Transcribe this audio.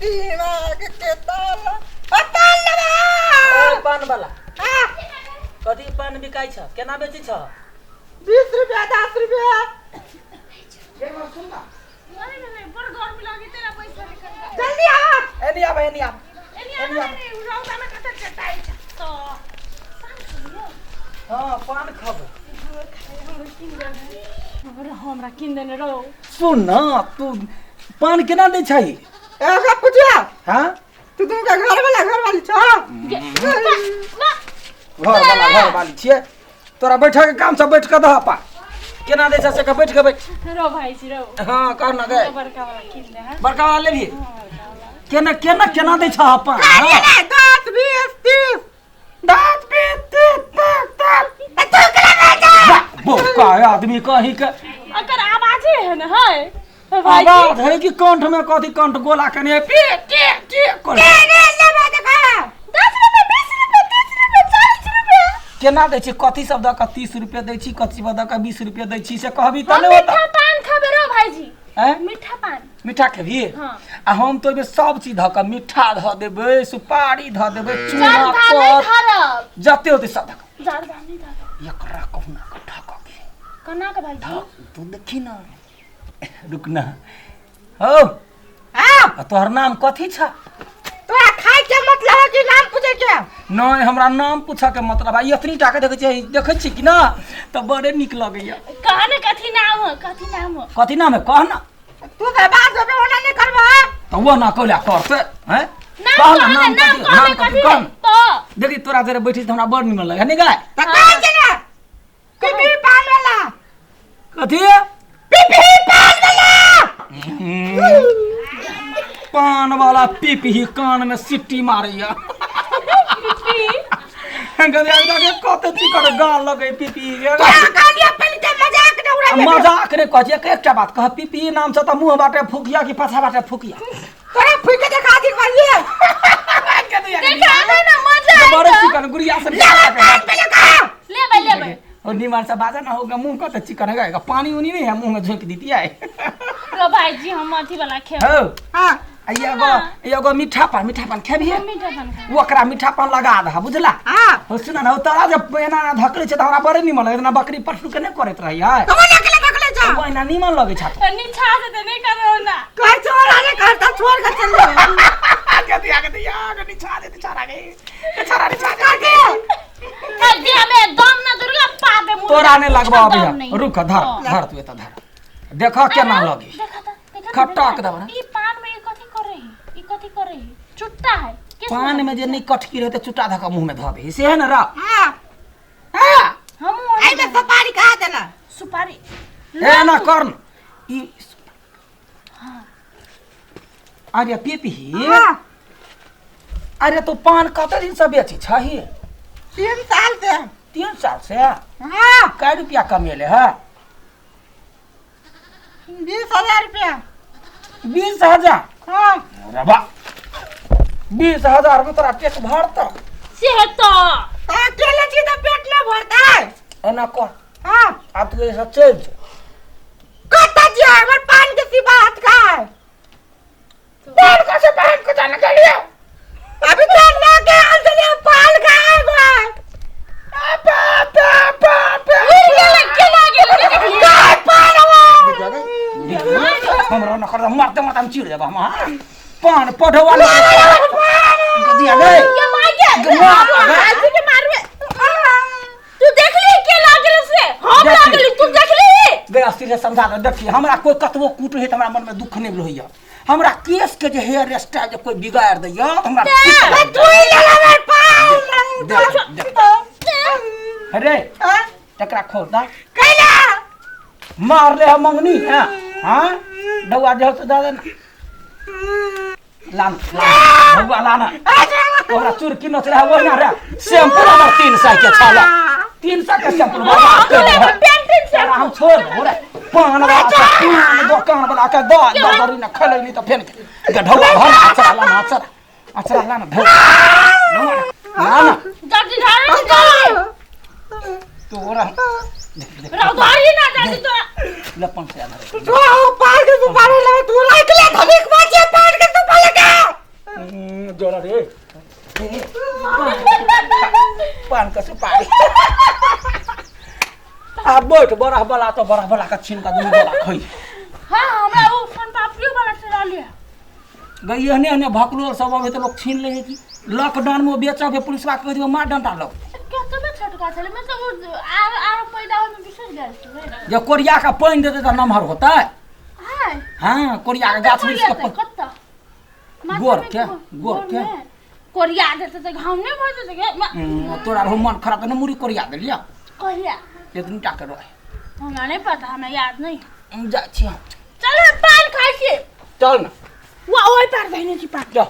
दिमाग के ताला आ पान लेबै। ओ पान वाला कथी पान बिकाइ छ, केना बेचै छ? 20 रुपया 10 रुपया। सुन ना। बड़ गर्मी लगी तेरा पैसा निकल। जल्दी आ। एनी आब, एनी आब। एनी आना रे, रौदा में कतऽ चटाइ छ तो पान खेलियो। हाँ, पान खबो। हमरा किन देने रहो। सुन ना, तू पान केना दै छै? ए सब पूछिया। हाँ। तू दुनू के घर वाला घर वाली छ? घर वाला घर वाली छियै। तोरा बैठे के काम छ, बैठ के दह पा केना दै छै से कह, बैठ के बैठ। रो भाईजी रो। हाँ, कह ना गए। बड़का वाला किन दे। हाँ। बड़का वाला लेबही? हाँ, बड़का वाला। केना केना केना दै छ पान? हाँ। 10 20 30। 10 20 30 30। बोका आदमी कहीं के। अकर आवाजे है ना है भाईजी। आवाज है कि कंठ में कथी कंठ गोला कने पी टी टी कर। 10 रुपये 20 रुपये 30 रुपये 40 रुपये। केना दै छी? कथी सब दऽ कऽ 30 रुपये दै छी, कथी सब दऽ कऽ 20 रुपये दै छी से कहबी हम तब ने होता। मीठा पान खाबे रो भाईजी। हैं? मीठा पान। मीठा खेबही? हाँ। आ हम तो ओहिमे सब चीज धऽ कऽ मीठा धऽ देबै, सुपारी धऽ देबै, चूना जर्दा नहीं कत धरब। जते होतै सब धऽ कऽ। जर्दा नहीं धरब। एकरा कहुना कऽ ठकऽ के। कना के भाईजी? तू देखी ना, रुक ना हौ। हाँ। आ तोहर नाम कथी छ? तोरा खाय के मतलब है कि नाम पूछे के? नहीं, हमरा नाम पूछऽ के मतलब है। एतनी टा के देखै छियै, देखै छी कि ना तऽ बड़े नीक लगैया। कह ने, कथी नाम हो, कथी नाम हो? कथी नाम है, कह ना। तू तो बात होबे ओना नहीं करबो। तऽ वो ना कौला करते हैं? नाम कह ना। कह नाम ने, नाम कथी? कह नाम ने। कथी? कथी कह ना। तो देखी, तोरा जरे बैठी तऽ हमरा बड़ निमन लगे नहीं गाय। तो कह के ना पीपी पान वाला। कथी? पीपी पान वाला। पान वाला पीपी कान में सिट्टी मारैया। गदिया के कते चिकन गाल लगे पीपी। तोरा कहलियो पहले के मजाक न उड़ाबे। मजाक नहीं कहै छियै, एकटा बात कह, पीपी नाम से तऽ मुँह बाटे फुकिया कि पाछा बाटे फुकिया? तोरा फूक के देखा दी कहलिए। देखा दे ना, मजा बड़े आएगा। चिकन गुड़िया से। पान पे लगा। लेबै लेबै। और निमन से बाजा ना होगा, मुंह का तो चिकन है, पानी उनी नहीं है, मुंह में झोंक देती है। रो भाईजी, हम अथी वाला खेब। हो। हां। आ एगो एगो मीठा पान, मीठा पान खेबही? हम मीठा पान खाब। ओकरा मीठा पान लगा दह, बुझला? हां। हो, सुन ना, तोरा जब एना एना धकलै छै तऽ हमरा बड़े निमन लगै, एना बकरी पशु के नहि करैत रही है। तो नकले नकले जा। ओहिना निमन लगै छ। तो नीचा से तो नहीं करो ना। कह छोड़ आने करता छोड़ के चल जा। गदिया गदिया निछा दे, निछा गे निछा निछा कर दे। अभी हमें दम ना दुर्गा पा दे मुंह। तोरा नहि लगबो अभी। दम नहीं। रुक, धर। हाँ। धर तू, एतऽ धर, देख केना लगे। देखा था, देखा ना, खटक देखा। देबो ना। ई पान में ई कथी कर रही, ई कथी कर रही, चुट्टा है किस? पान में जे नहि कटकी रहै तऽ चुट्टा धऽ कऽ मुँह में धऽ दही से है ने र। हां। हाँ। हम आई में सुपारी खा देना। सुपारी। ए ना कर न। ई अरे पीपी। हां। अरे तू पान कते दिन से बेची छही? 3 साल से। 3 साल से? हां। कै रुपया कमेले है? 20,000 रुपया। 20,000? हां। अरे वाह, 20,000 में तोरा पेट भरत? से है तो। तो अकेले छी तो पेट न भरता है। एना कर। हां। आब तू एहिसँ चलि जो। कत जिया? हमर पान के सिवा हाथ का है। पान कैसे पहन के जाने के लिए? अभी तो ना के आल चले पान खाए बा। काय पान हवा? हमरा न कर, मारते मारते हम चिढ़ जेब हम। हाँ? पान पढ़े वाला दिया गए। के मार के मार गए। भाईजी के मारबे तू देख ली के लागल से हम। देखी। लागल तू देख ली। गया सीधे समझा दे। देखी, हमरा कोई कतबो कूट है तऽ हमरा मन में दुख नहीं होइया। हमरा केस के जे हेयर स्टाइल जे कोई बिगाड़ दैया तऽ हमरा पित्त लागि तू ही ले हमर पान। देख, देख। अरे हां। तकरा खोल दा। कैला? मार ले हम मंगनी है। हाँ, डौआ जे से दे ना, लान लान ढौआ लाना। ओकरा चुरकी नच रहा वो ना रे। शैम्पू हमर 300 के छला, 300 के शैम्पू बर्बाद कर दे। पेंटिंग से तोरा हम छोड़ देबो रे। पान वाला के पान दोकान वाला के दऽ दऽ दरी न खेलै नहीं तऽ फेन के ढौआ भर। अचरा लाना, अचरा, अचरा लाना, ढौआ ढौआ लाना। जल्दी धारे जल्दी। तोरा देख देख। रौदारी ना जल्दी तो। लपन से आधार। तू पान के सुपारी ले, तू लाइक ले धनिक बाजे पान के सुपारी के। जोड़ा रे पान के सुपारी आ बैठ बरह बला तो बरह बला के छीन के दुनू गोला खइ। हाँ, हमरा ओ सोन पापड़ियो वाला चला लिया। गई एहने एहने भकलोल सब अबै तऽ लोक छीन लै है कि लॉकडाउन में बेचब पुलिसवा के कहि देबै मार डंडा लग। केतबे छोटका छलै, मतलब ओ आर आर पैदा होय में बिसरि गेल छलै। जे कोरिया के पानि देतै तऽ नमहर होतै। हाय। हाँ, कोरिया के गाछ वृक्ष के कतऽ? पानि गोर के, गोर के। कोरिया देतै तऽ घाव नहि भऽ जेतै गे? तोरा रहौ मन खराब तऽ नहि मुड़ी कोरिया देलियै। कहिया? एक दिन टा के रहे। हमरा नहि पता, हमरा याद नहि। हम जाइ छी हम। चल, हम पान खाइ छी। चल ना। वा ओहि पार धैने छी पान। चल।